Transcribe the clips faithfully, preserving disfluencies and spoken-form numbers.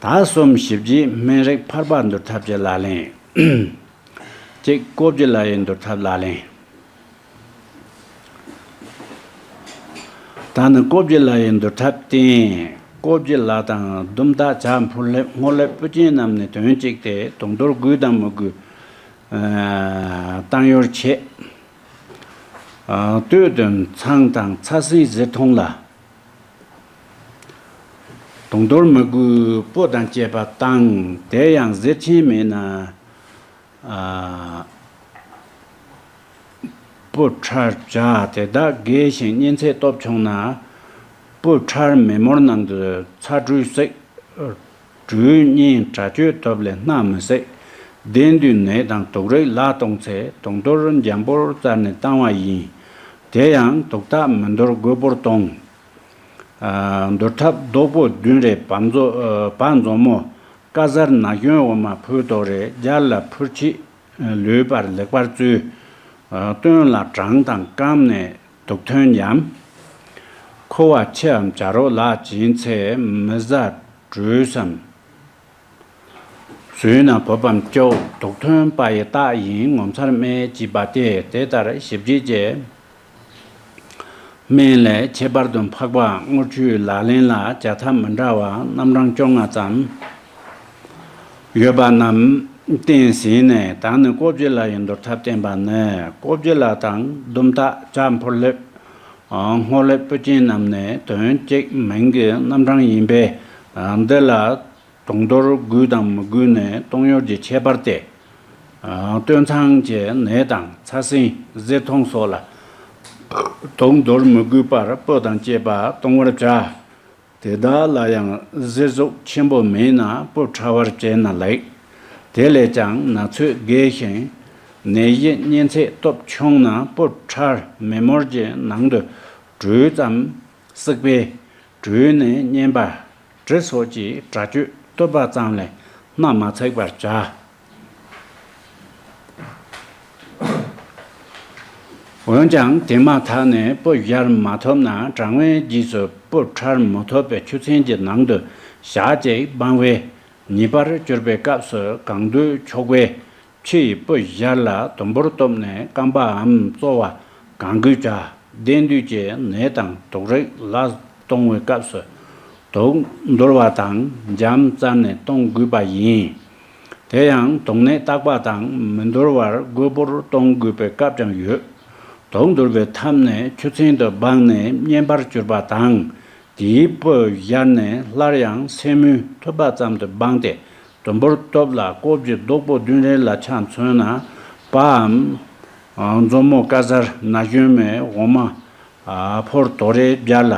ཟླ་གསུམ་ཞིབ་དཔྱད་སྨན་རིགས་འཕར་པ་འདུལ་ཐབས་ཀྱི་ལག་ལེན། གཅིག་ཀོ་བརྗེ་ལ་ཡི་འདུལ་ཐབས་ལག་ལེན། ད་ནི་ཀོ་བརྗེ་ལ་ཡི་འདུལ་ཐབས་བསྟན། ཀོ་བརྗེ་ལ་དང་དུམ་བཏགས་བྱ་འཕུར་ལེབ་སྔོ་ལེབ་སྤུ་ཅན་རྣམས་ནི་དོན་གཅིག་སྟེ། དུག་འདོར་དགོས་དང་མི་དགོས། ཨ། བཏང་ཡོར་ཆེ། ཨ། སྟོད་དུ་ཚང་དང་ཚ་སྲིན་གཟེར་མཐོང་ལ། དུག་འདོར་མི་དགོས་སྤུ་དང་བཅས་པ་བཏང་། དེ་ཡང་གཟེར་ཆེན་མེད་ན། ཨ། སྤུ་ཁྲལ་བྱ། དེ་དག་རྒས་ཤིང་གཉན་ཚད་སྟོབས་ཆུང་ན། སྤུ་ཁྲལ་མེ་མུར་ནང་དུ་ཚ་དྲོད་བསྲེག་དྲོད་གཉན་དྲག་སྤྱོད་ཐོབ་ལས་སྣ་མི་བསྲེག་དེ་འདུས་ནད་དང་དུག་རིགས་ལ་གཏོང་ཚེ། དུག་འདོར་འཇམ་པོར་བཙལ་ནས་བཏང་བ་ཡིན། དེ་ཡང་དུག་རྟགས་མི་འདོར་རྒོད་པོར་གཏོང་། ཨ། འདོར་ཐབས་རྡོག་པོ་བདུན་རེ་བ་མཛོ། ཨ། བ་མཛོ་མོ། དཀར་གཟར་ན་གཞོན་འོ་མ་ཕུད་དོ་རེ་སྦྱར་ལ་ཕུར་ཕྱིས་ལུས་པར་ལེགས་པར་བཙོས། ཨ། སྟོད་ལ་དྲངས་དང་སྐམ་ནས་དུག་ཐོན་འཇམ། ཁུ་བ་ཕྱིའམ་བྱ་རོག་ལ་བྱིན་ཚེ་མི་བཟའ་དྲོད་སམ། ཟོས་ན་བུབ་བམ་སྐྱོ། དུག་ཐོན་པ་ཡི་རྟགས་ཡིན། ངོ་མཚར་སྨན་བྱིས་པ་སྟེ། དེ་ལྟར་ཞིབ་དཔྱད་བྱས། སྨན་ལས་ཁྱད་པར་དུ་འཕགས་པ་དངུལ་ཆུའི་ལག་ལེན་ལ་བྱ་ཐབས་མི་འདྲ་བ་རྣམ་གྲངས་བཅོ་ལྔ་ཙམ་ཡོད་པ་རྣམས་བསྟན་ཟིན་ནས། ད་ནི་ཀོ་བརྗེ་ལ་ཡི་འདུལ་ཐབས་བསྟན་པ་ནི། ཀོ་བརྗེ་ལ་དང་དུམ་བཏགས་བྱ་འཕུར་ལེབ། སྔོ་ལེབ་སྤུ་ཅན་རྣམས་ནི་དོན་གཅིག་མིང་གི་རྣམ་གྲངས་ཡིན་པས། འདི་ལ་དུག་འདོར་དགོས་དང་མི་དགོས་ནས་གཏོང་ཡུལ་གྱི་ཁྱད་པར་ཏེ། སྟོད་འཚངས་ཀྱི་ནད་དང་ཚ་སྲིན་གཟེར་མཐོང་སོགས་ལ་དུག་འདོར་མི་དགོས་པར་སྤུ་དང་བཅས་པ་གཏོང་བར་བྱ། དེ་དག་ལ་ཡང་གཟེར་ཟུག་ཆེན་པོ་མེད་ན་སྤུ་ཁྲལ་བར་བྱས་ན་ལེགས། དེ་ལས་ཀྱང་ན་ཚོད་རྒས་ཤིང་ནད་གཞི་གཉན་ཚད་སྟོབས་ཆུང་ན་སྤུ་ཁྲལ་མེ་མུར་གྱི་ནང་དུ་དྲོད་ཙམ་བསྲེགས་པས། དྲོད་ནི་མཉེན་པ་དྲི་སོགས་ཀྱི་དྲག་སྤྱོད་སྟོབས་པ་ཙམ་ལས་སྣ་མ་ཚིག་པར་བྱ། འོན་ཀྱང་དེ་མ་ཐག་ནས་སྤུ་བཞར་མ་ཐུབ་ན་གྲང་བའི་རྗེས་སུ་སྤུ་ཁྲལ་མི་ཐུབ་པའི་ཆུ་ཚན་གྱི་ནང་དུ་ཞག་གཅིག་སྦང་བས་ཉེས་པར་གྱུར་པའི་སྐབས་སུ་གང་འདོད་ཆོག་པས། ཕྱི་ཡི་སྤུ་བཞར་ལ་དུམ་བུར་གཏུབས་ནས་སྐམ་པའམ་བཙོ་བ་གང་དགོས་བྱ། དེ་འདུས་ཀྱི་ནད་དང་དུག་རིགས་ལ་གཏོང་བའི་སྐབས་སུ་དུག་འདོར་བ་དང་འཇམ་བཙལ་ནས་གཏོང་དགོས་པ་ཡིན། དེ་ཡང་དུག་ནད་བརྟག་པ་དང་མི་འདོར་བར་རྒོད་པོར་གཏོང་དགོས་པའི་སྐབས་ཀྱང་ཡོད། དུག་འདོར་བའི་ཐབས་ནི་ཆུ་ཚན་དུ་སྦངས་ནས་མཉེན་པར་གྱུར་པ་དང་། དེའི་སྤུ་བཞར་ནས་སླར་ཡང་སེན་མོས་ཐུབ་པ་ཙམ་དུ་སྦངས་ཏེ། དུམ་བུར་གཏུབས་ལ་ཀོ་བརྗེ་རྡོག་པོ་བདུན་རེ་ལ་ཆ་མཚོན་ན་པའམ། མཛོ་མོ་དཀར་གཟར་ན་གཞོན་མའི་འོ་མ། ཕོར་དོ་རེ་སྦྱར་ལ།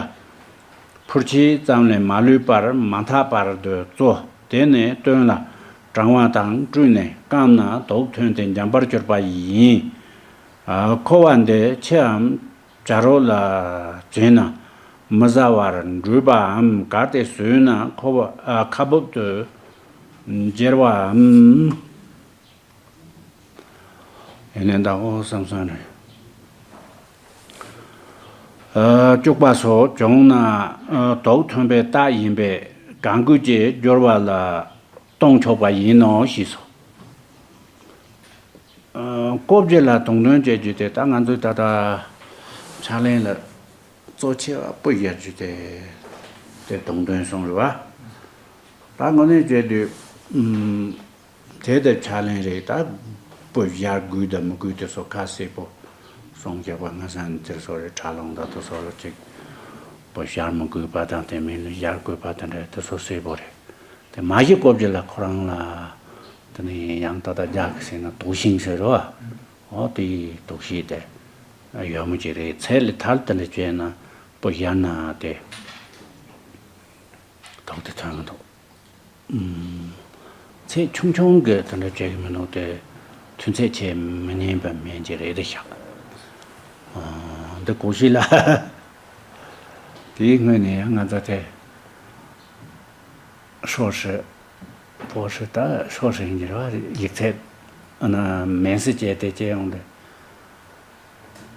ཕུར་ཕྱིས་ཙམ་ལས་མ་ལུས་པར་མ་འཐག་བར་དུ་བཙོ། དེ་ནས་སྟོད་ལ་དྲང་བ་དང་བཀྲུས་ནས་སྐམ་ན་དུག་ཐོན་ཏེ་འཇམ་པར་གྱུར་པ་ཡིན། ཁུ་བ་འདི་ཕྱིའམ་བྱ་རོག་ལ་བྱིན་ན་མི་བཟའ་བར་འདྲུད་པའམ་གར་ཏེ་ཟོས་ན་ཁོ་བ་ཨ་ཁ་སྦུབ་ཏུ་འགྱེལ་བའམ། ཡིན་ནའི་ད་ཨོ་བསམ་སོང་ནས། ཨ་སྐྱུག་པ་སོགས་བྱུང་ན་ཨ་དུག་ཐོན་པའི་རྟགས་ཡིན་པས་གང་དགོས་ཀྱི་སྦྱོར་བ་ལ་གཏོང་ཆོག་པ་ཡིན་ནོ་ཞེས་སོ། ཨ་ཀོ་བརྗེ་ལ་དུག་འདོན་བྱེད་རྒྱུ་དེ་ད་ང་ཚོའི་ད་ལྟ་ཕྱག་ལེན་ལ་གཙོ་ཆེ་བ་སྤུ་བཞར་རྒྱུ་དེ་དེ་དུག་འདོན་གསུངས་རེད་བ། ད་དངོས་གནས་བྱས་དུས་ཨུམ། དེ་ལྟར་ཕྱག་ལེན་རེད། ད་སྤུ་བཞར་དགོས་དང་མི་དགོས་དེ་ཚོ་ཁ་གསལ་པོ་གསུང་རྒྱག་པ་ང་ས་ནས་དེར་སོ་རེད། དྲ་ལོང་ད་དུ་སོ་རོ་ཅིག་སྤུ་བཞར་མི་དགོས་པ་དང་དེ་མིན་བཞར་དགོས་པ་དེ་འདྲ་དེ་ཚོ་གསལ་པོ་རེད། དེ་མ་གཞི་ཀོ་བརྗེ་ལ་ཁོ་རང་ལ་དེ་ནི་ཡང་ད་ལྟ་རྒྱ་གི་ཟེར་ན་དུག་ཤིང་ཟེར་རོ། འོ་དེ་དུག་ཤིང་དེ་ཡོད་མོ་ཅིག་རེད། ཚད་ལས་ཐར་དེ་འདྲ་བྱས་ན་སྤུ་བཞར་ན་དེ་དུག་དེ་ཐོན་གི་འདུག་ཚད་ཆུང་ཆུང་གི་དེ་འདྲ་བྱེད་ཀྱི་མི་འདུག་སྟེ། ཐོན་ཚད་ཆེ་མི་ཉན་པ་མིན་གྱི་རེད་དེ་ཤག་འདི་གོ་ཤེས་ལ། དེའི་སྔོན་ནས་ཡང་ང་ཚོ་དེ་ཧྲོ་ཧྲི་པོ་ཧྲི་ད་ཧྲོ་ཧྲི་ཡིན་གྱི་རེད་བ། ཡིག་ཚད་ཨ་ན་མེན་སི་བྱས་ཏེ་སྐྱེལ་ཡོང་དུས།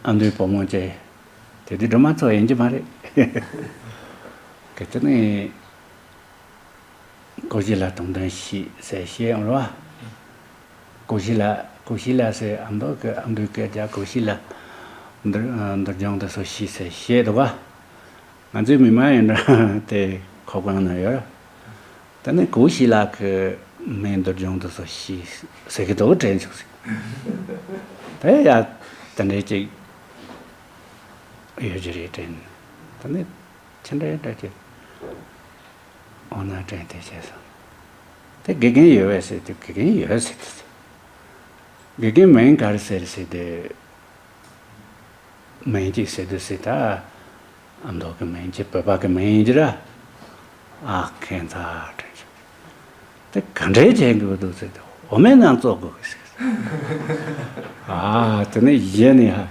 ཨ་མདོའི་བུ་མོ་བཅས་དེ་དུས་སྒྲོལ་མ་ཚོ་ཡིན་གྱི་མ་རེད། གལ་ཏེ་ནི་ ཀུ་ཤི་ལ་དང་དོན་ཤེས་ཟེར་བཤད་ཡོང་རེད་བ། ཀུ་ཤི་ལ་ཀུ་ཤི་ལ་ཟེར་ཨ་མདོ་གི་ཨ་མདོའི་སྐད་ཆ་ཀུ་ཤི་ལ་འདུལ་འདུལ་སྦྱོང་དེ་ཚོ་ཤེས་ཟེར་བཤད་འདུག་བ། ང་ཚོའི་མི་མང་ཡིན་འདྲ་དེ་ཁོ་གང་ན་ཡོད། ད་ནི་ཀུ་ཤི་ལ་གི་མིང་འདུལ་སྦྱོང་དེ་ཚོ་ཤེས་ཟེར་གི་འདུག་དྲན་བྱུང་ཟིག་དེ་ཡ་དེ་འདྲའི་ཅིག་ཡོད་ཀྱི་རེད་དྲན། ད་ནི་ཅི་འདྲའི་འདྲ་ཅིག་འོ་ན་དྲན་དེ་བྱས་སོང་། དེ་དགེ་རྒན་ཡོད་བས་ཟེར་དུས་དགེ་རྒན་ཡོད་ཟེར་དུས་ཟེར། དགེ་རྒན་མིང་ག་རེ་ཟེར་ཟེར་དུས། མིང་གཅིག་ཟེར་དུས་ཟེར་ད། ཨ་མདོ་གི་མིང་གཅིག་བོད་པ་གི་མིང་ཡིན་གྱི་ར། ཨ་ཁན་ཚ་དྲན་བྱུང་། དེ་ག་འདྲའི་བྱེད་དགོས་འདུག་ཟེར་དུས་འོ་མའི་ནང་བཙོག་དགོས་གི་ཟེར། ཨ་དེ་ནས་གཞི་ནས་ཧ།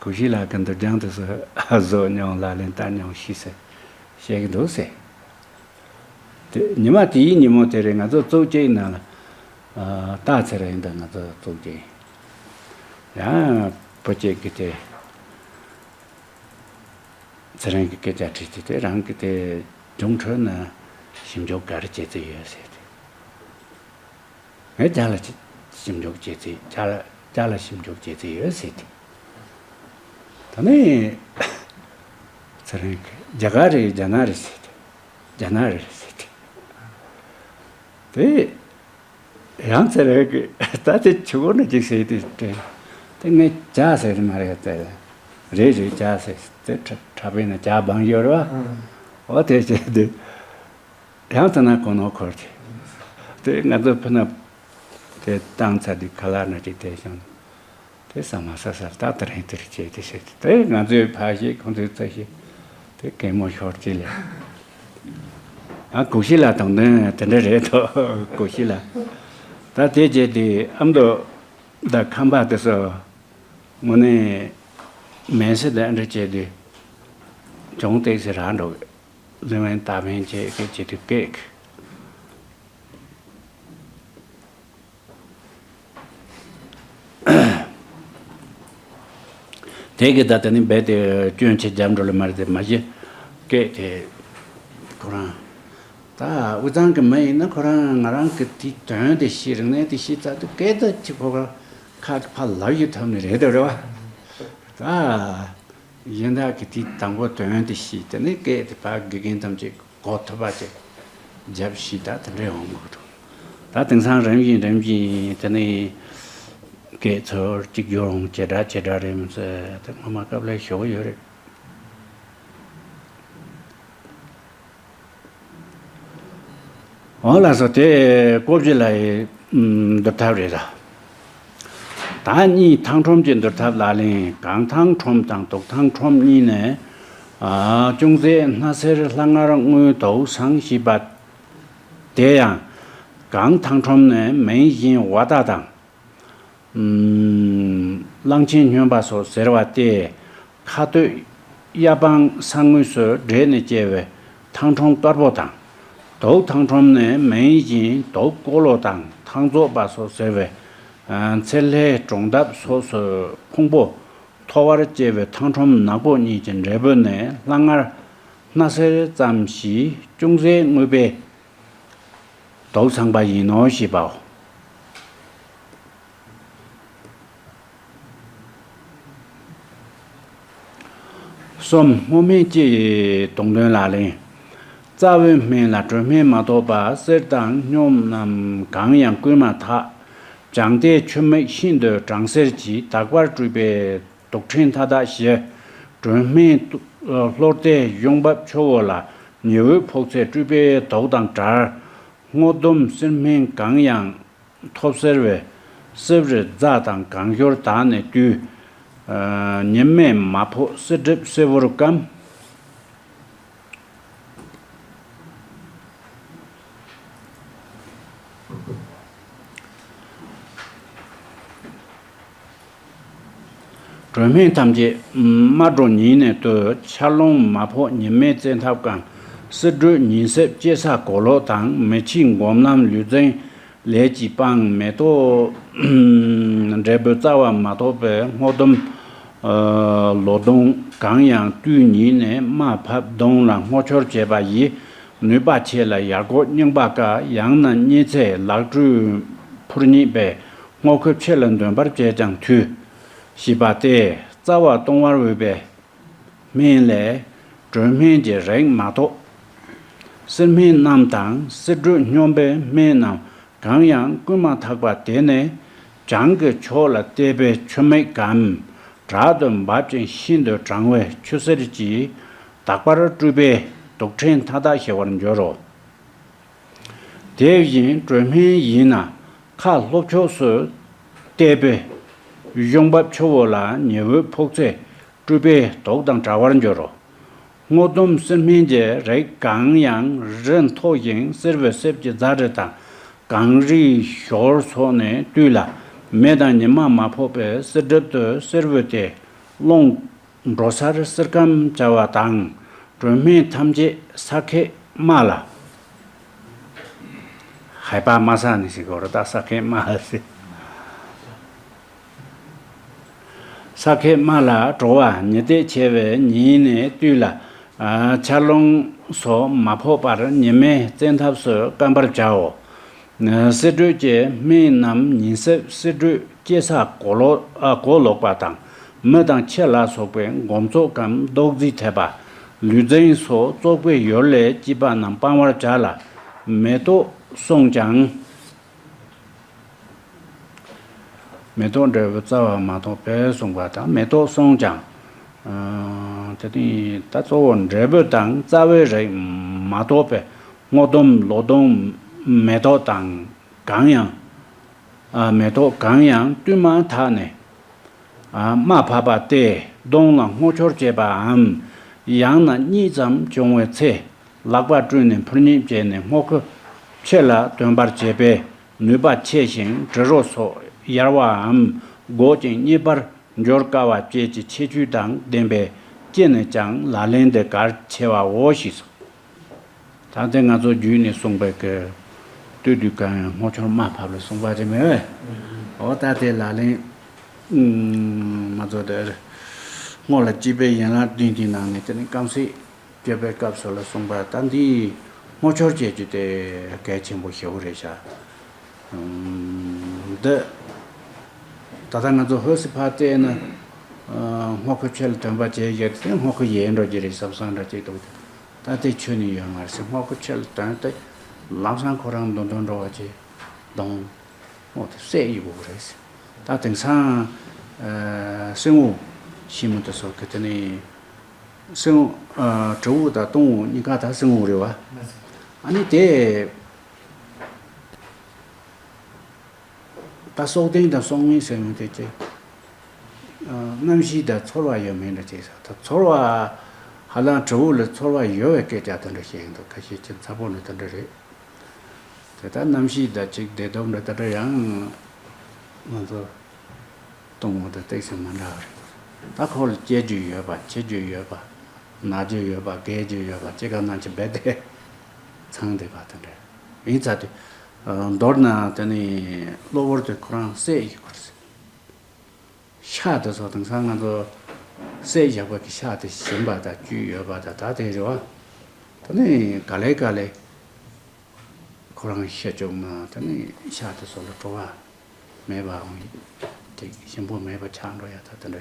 ཀུ་ཤི་ལ་གི་འདུལ་སྦྱོང་དེ་ཚོ་བཟོ་མྱོང་ལག་ལེན་བསྟར་མྱོང་ཤེས་ཟེར་བཤད་གི་འདུག་ཟེར། དེ་ཉི་མ་དེའི་ཉིན་མོ་དེ་རེད། ང་ཚོ་ཚོགས་གཅིག་ནང་ལ་ཨ་སྟག་ཚེ་རིང་དང་ང་ཚོ་ཚོགས་གཅིག་ཡིན། ཡང་བུ་གཅིག་གིས་དེ་ཚེ་རིང་གི་སྐད་ཆ་དྲིས་ཏེ་དེ་རང་གིས་དེ་སྦྱོང་འཕྲོད་ན་ཞིབ་འཇུག་ག་རེ་བྱེད་རྩིས་ཡོད་ཟེར་ཏེ། ངས་རྒྱ་ལ་ཞིབ་འཇུག་བྱེད་རྩིས་རྒྱ་ལ་རྒྱ་ལ་ཞིབ་འཇུག་བྱེད་རྩིས་ཡོད་ཟེར་ཏེ། ད་ནི་ཚེ་རིང་གིས་རྒྱ་གར་རེད་རྒྱ་ནག་རེད་ཟེར་ཏེ། རྒྱ་ནག་རེད་ཟེར་ཏེ། དེ་ཡང་ཚེ་རིང་གིས་ད་དེ་ཆུ་བོ་ནས་ཅིག་ཟེར་ཏེ་དྲན། དེ་ངས་ཇ་ཟེར་གི་མ་རེད་ཟེར། རེད་རེད་ཇ་ཟེར་དེ་ཁྲ་ཁྲ་བའི་ནང་ཇ་སྦང་ཡོད་རེད་བ། འོ་དེ་བྱས་ཏེ། ཡང་དེ་ན་གོ་ནོར་འཁོར་ཏེ། དེ་ང་ཚོ་ཕུ་ན་དེ་བཏང་ཚར་དུས་ཁ་ལག་ན་ཅིག་དེ་བྱུང་། དེ་ས་མ་ས་ས་ད་དེ་རིང་དེར་བྱས་ཏེ་བྱས་ཏེ་དེ་ང་ཚོའི་ཕ་ཤི་ཁོང་ཚོའི་ཚ་ཤི་དེ་གད་མོ་ཤོར་ཅི་ལས། ཨ་ཀུ་ཤི་ལ་དང་དོན་དེ་འདྲ་རེད་དོ་ཀུ་ཤི་ལ། ད་དེ་བྱས་ཏེ་ཨ་མདོ་ད་ཁམས་པ་དེ་ཚོ་དངོས་གནས་མེད་ཟེར་དེ་འདྲ་བྱས་དུས་གྱོང་སྟེགས་སེ་རག་འགྲོ་གི། ལུས་དབེན་རྟག་དབེན་བྱེད་སྐད་བྱེད་དུས་སྐད་ཀྱི། དེ་གི་ད་དེ་ནི་རྦད་དེ་སྐྱོན་ཆེ་རྒྱབ་འགྲོ་ལེ་མ་རེད་དེ་མ་གཞི་སྐད་དེ་ཁོ་རང་ད་དབུས་གཙང་གི་མི་ཡིན་ན་ཁོ་རང་ང་རང་གི་དེའི་དོན་དེ་ཤེས་རིག་གནས་དེ་ཤེས་ཚར་དུས་སྐད་ད་ཅི་ཁོ་རང་ཁ་གི་ཕར་ལབ་ཡི་ཐབས་ནི་རེད་དེ་རེད་བ། ད་གཞན་དག་གི་དེའི་དང་པོ་དོན་དེ་ཤེས་དེ་ནི་སྐད་དེ་ཕར་དགེ་རྒན་ཐམས་ཅད་གོ་ཐུབ་པ་ཅིག་རྒྱབ་ཤིག་ད་དེ་འདྲའི་འོང་དགོས་འདུག་ད་དེང་སང་རིམ་བཞིན་རིམ་བཞིན་དེ་ནས་སྐད་ཚོར་གཅིག་གྱུར་འོང་ཇེ་དྲག་ཇེ་དྲག་རེད་མི་ཚེ་དེ་སྔོན་མ་སྐབས་ལས་ཞོག་ཡོད་རེད། འོང་ལགས་སོ་དེ་ཀོ་བཞི་ལ་ཡི་འདུར་ཐབས་རེད་ད། ད་གཉིས་ཐང་ཁྲོམ་གྱི་འདུར་ཐབས་ལག་ལེན་གངས་ཐང་ཁྲོམ་དང་དུག་ཐང་ཁྲོམ་གཉིས་ནས་ཅུང་ཟད་སྣ་སེར་ལྷ་ངར་དངུལ་དུག་ཟངས་ཞེས་པ། དེ་ཡང་གངས་ཐང་ཁྲོམ་ནས་མིང་གཞན་ཝ་ཏ་དང་། གླང་ཆེན་སྨྱོན་པ་སོགས་ཟེར་བ་སྟེ། ཁ་སྟོད་གཡའ་སྤང་ས་ངོས་སུ་འདྲེས་ནས་སྐྱེ་བའི་ཐང་ཁྲོམ་དཀར་པོ་དང་། དུག་ཐང་ཁྲོམ་ནས་མིང་བཞིན་དུག་ཀོ་ལོ་དང་ཐང་རྫོགས་པ་སོགས་ཟེར་བའི་མཚེར་ལྷའི་གྲོང་འདབས་སོགས་སུ་ཕུང་པོ་མཐོ་བར་སྐྱེ་བའི་ཐང་ཁྲོམ་ནག་པོ་གཉིས་ཀྱི་འབྲས་བུ་ནི་ལྷ་ངར་སྣ་སེར་ཙམ་ཞིག་ཅུང་ཟད་དངུལ་པའི་དུག་ཚང་པ་ཡིན་ནོ་ཞེས་པའོ། གསུམ། སྔོ་སྨན་སྤྱི་ཡི་དུག་འདོན་ལག་ལེན། རྩ་བའི་སྨན་ལ་དྲོད་སྨན་མ་གཏོགས་པ་གསེར་དང་སྙོམས་རྣམས་གང་ཡང་བསྐུས་མ་ཐག་བྱང་ལྟའི་ཆུ་མིག་ཤིན་ཏུ་གྲང་སེར་གྱིས་དག་པར་སྤྲུལ་པའི་དུག་ཕྲན་མཐའ་དག་བཞི། དྲོད་སྨན་ལྷོ་ལྟའི་གཞུང་འབབ་ཆུ་བོ་ལ་ཉི་འོད་ཕོག་ཚད་སྤྲུལ་པའི་དུག་དང་བྲལ། སྔོ་ཟླུམ་སིལ་སྨན་གང་ཡང་ཐོབ་སེར་བའི་སེར་བའི་རྫ་དང་གང་ཞོར་དག་ནས་བཏུས། ཉི་སྨན་མ་ཕོག་སེར་གྲིབ་སེར་བོར་སྐམ། དྲོད་སྨན་ཐམས་ཅད་དམར་འགྲོ་ཉིན་ནས་བཏུས། ཆར་རླུང་མ་ཕོག་ཉི་མའི་བཙན་ཐབས་བསྐམས། བསིལ་དྲོད་ཉིན་སྲིབ་སྐྱེ་ས་གོ་ལོག་དང་མེ་ཆིའི་འགོམ་ལམ་ལུས་རྩལ་ལས་ཀྱིས་སྤངས། མེ་ཏོག་འབྲས་བུ་རྩ་བ་མ་ཐོགས་པའི་སྔོ་ཟླུམ་ལོ་གདོང་གང་ཡང་བཏུས་ཉིན་ནས་རྨ་ཕབ་གདོང་ལ་སྔོ་ཆོར་བྱས་པ་ཡིས་ ནུས་པ་ཆེ་ལ་ཡར་སྒོག་རྙིང་པ་དཀའ། ཡང་ན་གཉན་ཚད་ལག་བཀྲུས་འཕུར་རྙེད་པས། སྔོ་ཁུ་ཕྱེ་ལ་འདོན་པར་བྱེད་ཀྱང་འཐུས། ཞེས་པ་སྟེ། རྩ་བ་གཏོང་བར་འོས་པའི་སྨན་ལས་དྲོད་སྨན་གྱི་རིགས་མ་གཏོགས། བསིལ་སྨན་རྣམས་དང་བསིལ་དྲོད་སྙོམས་པའི་སྨན་རྣམས་གང་ཡང་བསྐུལ་མ་ཐག་པ་དེ་ནི་བྱང་གི་ཕྱོགས་ལ་བལྟས་པའི་ཆུ་མིག་གམ། བྲག་ཏུ་འབབ་ཅིང་ཤིན་ཏུ་གྲང་བའི་ཆུ་སེར་གྱིས་དག་པར་བཀྲུས་པའི་དུག་ཕྲན་མཐའ་དག་ཞི་བར་འགྱུར་རོ། དེ་བཞིན་དྲོད་སྨན་ཡིན་ན་ཁ་ལྷོ་ཕྱོགས་སུ་བལྟས་པའི་གཞུང་འབབ་ཆུ་བོ་ལ་ཉི་འོད་ཕོག་ཚེ་བཀྲུས་པའི་དུག་དང་བྲལ་བར་འགྱུར་རོ། སྔོ་ལྡུམ་བསིལ་སྨན་གྱི་རིགས་གང་ཡང་རི་མཐོ་ཞིང་བསིལ་བའི་སེར་གྱི་རྫ་རི་དང་། གངས་རིའི་ཞོར་སོགས་ནས་བཏུས་ལ། མེ་དང་ཉི་མ་མ་ཕོག་པའི་བསིལ་གྲིབ་ཏུ་བསིལ་བུ་སྟེ། རླུང་འགྲོ་སར་བསིལ་སྐམ་བྱ་བ་དང་། དྲོད་སྨན་ཐམས་ཅད་ས་ཁད་རྨ་ལ། ཧའི་པ་རྨ་ས་ནི་ཟེར་གོ་ར་ད་ས་ཁད་རྨ་ཟེར། ས་ཁད་རྨ་ལ་དྲོ་བ་ཉི་ཟླས་ཕྱེ་བའི་ཉིན་ནས་བཏུས་ལ། ཆར་རླུང་སོགས་མ་ཕོག་པར་ཉི་མའི་བཙན་ཐབས་སུ་སྐམ་པར་བྱའོ། བསིལ་དྲོད་ཀྱི་སྨན་རྣམས་ཉིན་སྲིབ་བསིལ་དྲོད་སྐྱེ་ས་གོ་ལོག་ཨ་གོ་ལོག་པ་དང་། མི་དང་ཁྱི་ལ་སོགས་པའི་འགོམ་ཚོགས་གམ་རྡོག་རྫིས་ཐེབས་པ། ལུས་རྫིང་སོགས་བཙོག་པའི་ཡུལ་ལས་སྐྱེས་པ་རྣམས་སྤང་བར་བྱ་ལ། མེ་ཏོག་སོང་ཀྱང་། མེ་ཏོག་འབྲས་བུ་རྩ་བ་མ་གཏོགས་པས་གསུངས་པ་དང་། མེ་ཏོག་སོང་ཀྱང་། ཨ་དེ་ནི་ད་གཙོ་བོ་འབྲས་བུ་དང་རྩ་བའི་རིགས་མ་གཏོགས་པའི་སྔོ་ལྡུམ་ལོག་ལྡུམ་མེ་ཏོག་དང་གང་ཡང་། ཨ་མེ་ཏོག་གང་ཡང་བཏུས་མ་ཐག་ནས། ཨ་རྨ་བབས་པ་སྟེ་གདོང་ལ་སྔོ་ཆོར་བྱེད་པའམ། ཡང་ན་གཉིད་ཙམ་བྱུང་བའི་ཚེ། ལག་པ་བཀྲུས་ནས་འཕུར་རྙེད་བྱས་ནས་སྔོ་ཁུ་ཕྱེ་ལ་འདོན་པར་བྱེད་པས་ནུས་པ་ཆེ་ཞིང་དྲི་རོ་སོགས་ཡལ་བའམ་འགོག་ཅིང་རྙེད་པར་འགྱུར་དཀའ་བ་བཅས་ཀྱི་ཁྱད་ཆོས་དང་ལྡན་པས་ཀྱེ་ནས་ཀྱང་ལག་ལེན་འདི་གལ་ཆེ་བའོ་ཞེས་སོ། ད་ལྟའི་ང་ཚོ་རྒྱུད་ནས་གསུངས་པའི་གི་བཏུས་དུས་གང་ཡང་སྔོ་ཆོར་རྨ་བབས་ལ་གསུངས་པ་དེ་མེད་པས། འོ་ད་དེ་ལག་ལེན་ང་ཚོ་དེ་སྔོ་ལ་སྐྱེས་པའི་ཡན་ལག་བདུན་གྱི་ནང་ནས་དེ་ནི་སྐམ་སྲེད་སྤྱོད་པའི་སྐབས་སུ་ལ་གསུངས་པ་ད་འདི་སྔོ་ཆོར་བྱེད་རྒྱུ་དེ་གལ་ཆེན་པོ་ཞེ་པོ་རེད་ཤག་འདི་ད་ལྟ་ང་ཚོ་ཧོས་སི་ཕ་བལྟས་ན་སྔོ་ཁུ་ཕྱེ་ལ་འདོན་པ་བྱས་ཡོད་དེ་སྔོ་ཁུ་ཡལ་འགྲོ་རྒྱུ་རེད་བསམ་བསམ་འདྲ་ཅིག་འདུག་ད་དེ་ཁྱོན་ནས་ཡོད་མ་རེད་ཟེར། སྔོ་ཁུ་ཕྱེ་ལ་འདོན་ཏེ་ལམ་སང་ཁོ་རང་འདོན་འདོན་འགྲོ་བ་བྱས་གདོང་སྔོ་དེ་སད་ཡི་གོ་རེད་ཟེར། ད་དེང་སང་སེང་འོ་ཤི་མོ་དེ་སོགས་ཀྱི་དེ་ནས་སེང་འོ་དྲི་བོ་དང་སྟོང་འོ་གཉིས་ཀ་ད་སེང་འོ་རེད་བ། ཨ་ནི་དེ། ད་སྲོག་ལྡན་དང་སྲོག་མེད་ཟེར་ཡོང་དེ་ཅི། རྣམ་ཤེས་དང་ཚོར་བ་ཡོད་མེད་འདྲ་ཅིག་ཟེར། ད་ཚོར་བ་ཧ་ལམ་དྲི་བོ་ལ་ཚོར་བ་ཡོད་པའི་སྐད་ཆ་དེ་འདྲ་བཤད་ཡོང་འདུག་ཁ་ཤས་ཀྱི་ཚ་པོ་ནི་དེ་འདྲ་རེད། དེ་ལྟར་རྣམ་ཤེས་དང་གཅིག་བདེ་སྡུག་འདྲ་དེ་འདྲ་ཡང་ང་ཚོ་གཏོང་བ་དང་ཏོག་ཙམ་མ་འདྲ་བ་རེད། ད་ཁོ་ལ་སྐྱེ་རྒྱུ་ཡོད་པ་འཆི་རྒྱུ་ཡོད་པ་ན་རྒྱུ་ཡོད་པ་རྒས་རྒྱུ་ཡོད་པ་སྐྱེ་རྒ་ན་འཆི་རྦད་དེ་ཚང་བསྡད་པ་དེ་འདྲ་ཡིན་ཙང་དེ། མདོར་ན་དེ་ནི་གློ་བུར་དུ་ཁོ་རང་སད་ཡི་ཁུར་ཟེར། ཤ་དེ་ཚོ་དེང་སང་ང་ཚོ་སད་བཞག་པ་གི་ཤ་དེ་ཞིམ་པ་དང་བཅུད་ཡོད་པ་དང་ད་དེ་རེད་བ། དེ་ནི་ག་ལེ་ག་ལེ་ཁོ་རང་ཤ་བཅུག་ན་དེ་ནི་ཤ་དེ་ཚོ་ལ་བྲོ་བ་མེད་པ་འོང་ཡི། དེ་ཞིམ་པོ་མེད་པ་ཆགས་འགྲོ་ཡ་ད་དེ་འདྲ།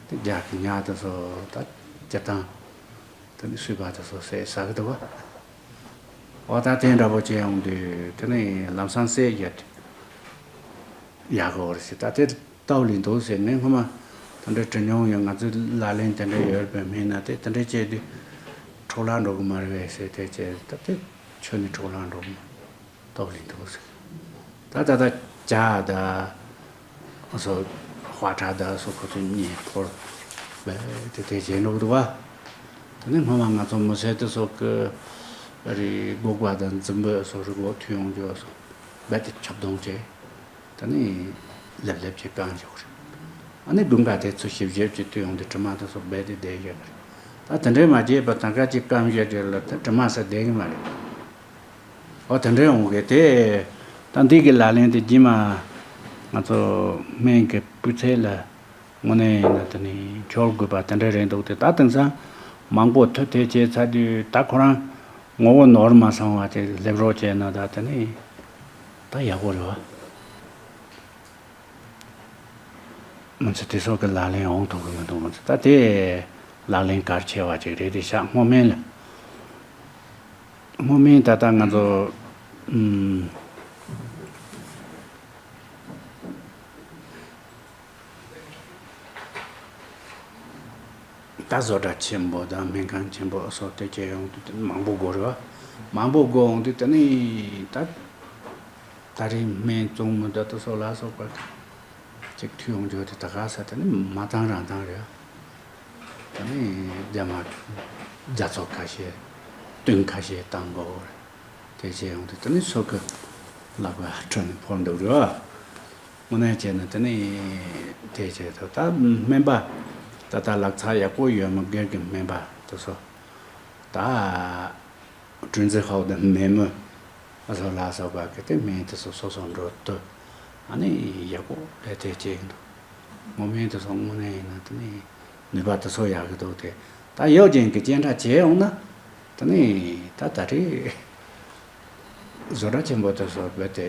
དེ་རྒྱ་གི་ཉ་དེ་ཚོ་ད་སྤྱིར་བཏང་དེ་ནི་སུས་པ་དེ་ཚོ་ཟས་ཟ་གི་འདུག་བ། འོ་ད་དེ་འདྲ་པོ་བྱས་ཡོང་དུས་དེ་ནི་ལམ་སང་སད་ཡོད་ཡག་གི་འོ་རེད་ཟེར། ད་དེ་སྟབས་ལེན་འདུག་ཟེར་ངས་སྔོན་མ་དེ་འདྲ་དྲི་མྱོང་ཡོད། ང་ཚོའི་ལག་ལེན་དེ་འདྲ་ཡོད་པའི་མིན་ན་དེ་དེ་འདྲ་བྱས་དུས་འཕྲོ་བརླག་འགྲོ་གི་མ་རེད་པས་ཟེར། དེ་བྱས་ད་དེ་ཁྱོན་ནས་འཕྲོ་བརླག་འགྲོ་གི་མ་རེད། སྟོབས་ལེན་འདུག་ཟེར། ད་ད་ད་ཇ་ད་སོ་ཧྭ་ཁྲ་ད་སོ་ཁོ་ཚོས་གཉིས་ཕོར་བས་དེ་དེ་བྱས་འགྲོ་གི་འདུག་བ། དེ་ནས་སྔོན་མ་ང་ཚོ་མི་སེར་དེ་ཚོ་གི་རི་སྒོག་པ་དང་རྫུན་པོ་སོ་རི་སྒོག་ཐུ་ཡོང་རྒྱུ་སོ་བས་དེ་ཆབ་གདོང་བྱས། དེ་ནས་ལེབ་ལེབ་ཅིག་བཀང་འཇོག་རེད། ཨ་ནི་དགུན་ཁ་དེ་ཚོ་ཞིབ་ཞིབ་ཅིག་ཐུ་ཡོང་དུས་དྲི་མ་དེ་ཚོ་རྦད་དེ་བསྡད་ཡོད་རེད། ད་དེ་འདྲས་མ་བྱས་པ་དང་ཁ་ཅིག་སྐམ་ཡོད་རེད་ལ་ད་དྲི་མ་ཟ་བསྡད་གི་མ་རེད། ཨོ་དེ་འདྲས་འོང་གི་དེ། ད་འདི་གི་ལག་ལེན་དེ་རྗེས་མ་ང་ཚོ་སྨན་གྱི་སྤུས་ཚད་ལ་དངོས་གནས་ཡིན་ན་དེ་ནི་འཆོར་དགོས་པ་དེ་འདྲས་རེད་འདུག་དེ་ད་དེང་སང་མང་པོ་ཐུག་ཐེ་བྱས་ཚར་དུས་ད་ཁོ་རང་ ངོ་བོ་ནོར་མ་སོང་བ་དེ་སླེབས་རོགས་བྱས་ན་ད་དེ་ནི་ད་ཡག་པོ་རེད་བ། མི་ཚེ་དེ་སོགས་ཀྱི་ལག་ལེན་འོང་ཐུབ་ཀྱི་མི་འདུག་མི་ཚེ་ད་དེ་ལག་ལེན་གལ་ཆེ་བ་ཅིག་རེད་དེ་ཤག་སྔོན་མེད་ལ། སྔོན་མེད་ད་ལྟ་ང་ཚོ་ཨུམ། ད་བཟོ་གྲྭ་ཆེན་པོ་དང་སྨན་ཁང་ཆེན་པོ་སོགས་དེ་བྱས་ཡོང་དུས་དེ་མང་པོ་དགོས་རེད་བ། མང་པོ་དགོས་འོང་དུས་དེ་ནི་ད་ད་རེས་སྨན་བཙོང་མི་འདི་ཚོ་ལ་སོགས་པ་ཅིག་མཐུད་ཡོང་རྒྱུ་དེ་ད་ག་ས་དེ་ནི་མ་བཏང་རང་བཏང་རེད། དེ་ནས་རྒྱ་མ་རྒྱ་མཚོ་ཁ་ཤས་སྟོན་ཁ་ཤས་བཏང་དགོས་རེད། དེ་བྱས་ཡོང་དུས་དེ་ནས་སོ་ཁ་ལག་པ་ཁྲོད་ནས་ཕོར་འདུག་རེད་བ། དངོས་གནས་བྱས་ན་དེ་ནས་དེ་བྱས་ཐུབ་ད་སྨན་པ་ད་ལྟ་ལག་ཆ་ཡག་པོ་ཡོད་མི་སྒེར་གྱི་སྨན་པ་དེ་ཚོ་ད། ཀྲུང་ཙེ་ཧའོ་དང་མེ་མོ་ཨ་ཚོ་ལ་སོགས་པ་གི་དེ་སྨན་དེ་ཚོ་སོ་སོ་འགྲོ་དུས་ཨ་ནི་ཡག་པོ་ལས་དེ་བྱེད་ཀྱི་འདུག་ངོ་སྨན་དེ་ཚོ་དངོས་གནས་ཡིན་ན་དེ་ནི་ནུས་པ་དེ་ཚོ་ཡག་གི་འདུག་དེ་ད་ཡོད་ཅན་གྱི་སྐྱེལ་འདྲ་བྱས་ཡོང་ན་དེ་ནི་ད་ད་རེས་བཟོ་གྲྭ་ཆེན་པོ་དེ་ཚོ་བོད་དེ་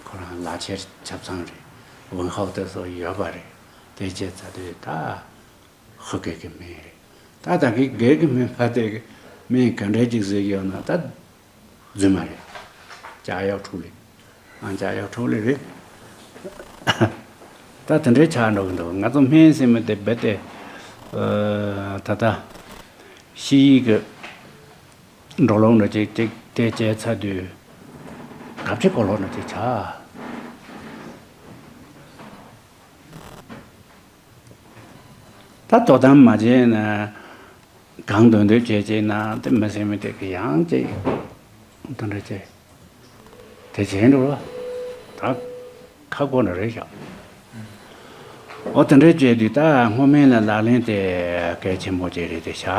ཁོ་རང་ལག་ཁྱེར་ཆ་ཚང་རེད། ཝུན་ཧའོ་དེ་ཚོ་ཡོད་པ་རེད། དེ་བྱས་ཚར་དུས་ད། ཧུ་གེ་གི་སྨན་རེད། ད་ད་གི་གེ་གི་སྨན་ཕ་དེ་གི་སྨན་ག་འདྲ་ཅིག་བཟོས་ཡོད་ན་ད་རྫུན་མ་རེད། ཅ་ཡག་ཕྲུག་ལས། ཨང་ཅ་ཡག་ཕྲུག་ལས་རེད། ད་དེ་འདྲའི་ཆགས་འགྲོ་གི་འདུག་ང་ཚོ་སྨན་ཟེར་མི་དེ་རྦད་དེ་ད་ལྟ་ཤི་ཡི་གི་འགྲོ་ལོང་འདྲ་ཅིག་ཅིག་དེ་བྱས་ཚར་དུས་གབ་ཆེ་གོ་ལོག་འདྲ་ཅིག་ཆགས། ད་དོ་དམ་མ་བྱས་ན་གང་འདོད་འདོད་བྱས་བྱས་ན་དེ་མི་སེམས་མི་དེ་གི་ཡང་ཅིག་དེ་འདྲ་བྱས་དེ་བྱས་འགྲོ་ལ་ད་ཁ་སྒོ་འདྲ་རེད་ཤག་འོ་དེ་འདྲ་བྱས་དུས་ད་སྔོན་མེད་ལ་ལག་ལེན་དེ་གལ་ཆེན་པོ་ཅིག་རེད་དེ་ཤག